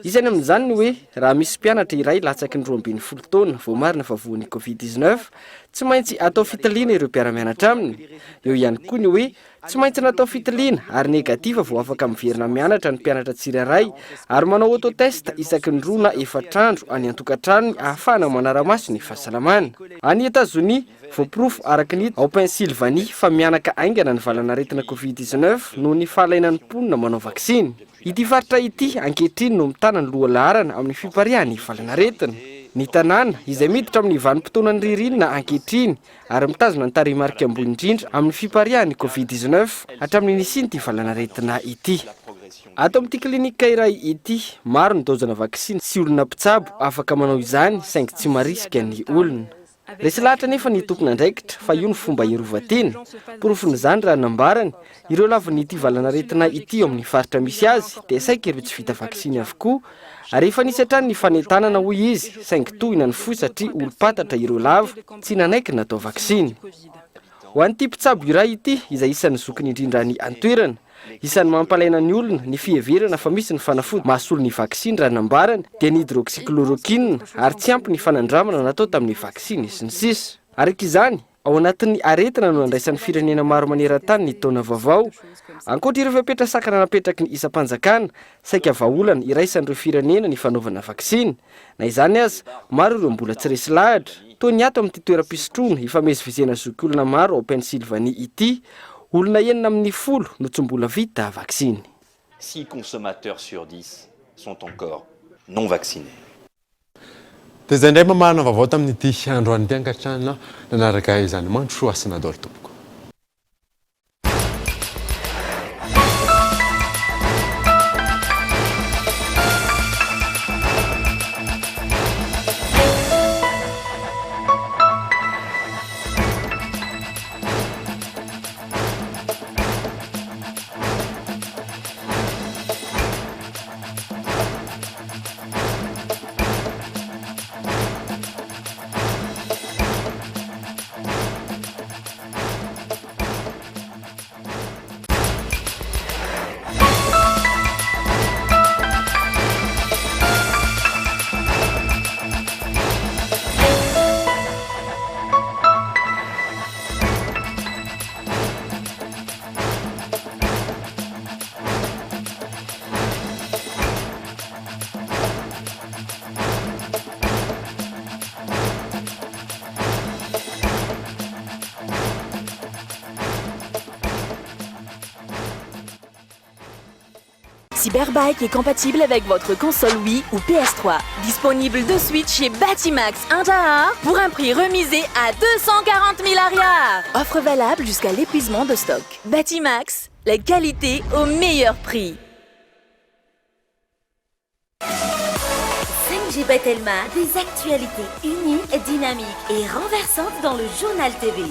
S7: Isany amin'izany ny hoe raha misy mpianatra iray latsaky ny 12 taona voamarina fa voan'ny Covid 19, tsy maintsy atao fitiliana ireo mpiara-mianatra aminy. Eo ihany koa ny hoe Tsy maintsy natao fitiliana ary negatif vao afaka miverina mianatra ny mpianatra tsirairay ary manao auto-test isaky ny roa na efatra andro any an-tokantranony ahafahana manara-maso ny fahasalamana. Any Etazonia, voaporofo araka ny hita ao Pennsylvanie fa mihanaka haingana ny valanaretina Covid 19 noho ny fahalainan'ny mponina manao vaksiny. Ity faritra ity ankehitriny no mitana ny lohalaharana amin'ny fipariahan'ny valanaretina. Ny tanàna, izay miditra amin'ny vanim-potoanan'ny ririnina ankehitriny, ary mitazona ny tarehimarika ambony indrindra amin'ny fipariahan'ny Covid 19 hatramin'ny nisian'ity valanaretina ity. Ato amin'ity klinika iray ity, maro ny daozana vaksiny sy olona mpitsabo afaka manao izany saingy tsy marisika ny olona. Resy lahatra anefa ny tompon'andraikitra fa io no fomba hiarovan-tena. Porofon'izany raha nambarany, ireo lavon'ity valanaretina ity eo amin'ny faritra misy azy dia saika ireo tsy vita vaksiny avokoa Ary efa nisy hatrany ny fanentanana hoy izy saingy tohina ny fo satria olom-pantatra ireo lavo tsy nanaiky natao vaksiny. Ho an'ity mpitsabo iray ity izay isan'ny zokiny indrindra any an-toerana, isan'ny mampalaina ny olona ny fiheverana fa misy ny fanafody mahasolo ny vaksiny raha nambarany dia ny hydroxychloroquine ary tsy ampy ny fanandramana natao tamin'ny vaksiny sy ny sisa. Araka izany, Ao anatin'ny aretina no nandraisan'ny firenena maro maneran-tany ny taona vaovao. Ankoatra ireo fepetra sakana napetraky ny isam-panjakana, saika vahaolana iraisan'ireo firenena ny fanaovana vaksiny. Na izany aza, maro ireo mbola tsy resy lahatra. Toy ny ato amin'ity toeram-pisotroana ifamezivezena zokiolona maro ao Pennsylvanie ity, olona enina amin'ny folo no tsy mbola vita vaksiny.
S4: Six consommateurs sur dix sont encore non vaccinés.
S3: Dia izay indray mamarana vaovao tamin'ity androany ity ankatrana nanaraka izany mandrosoa hasina daholo tompoko.
S14: Cyberbike est compatible avec votre console Wii ou PS3. Disponible de suite chez Batimax Injahar pour un prix remisé à 240 000 ariary. Offre valable jusqu'à l'épuisement de stock. Batimax, la qualité au meilleur prix.
S1: 5G by Telma, des actualités uniques, dynamiques et renversantes dans le journal TV.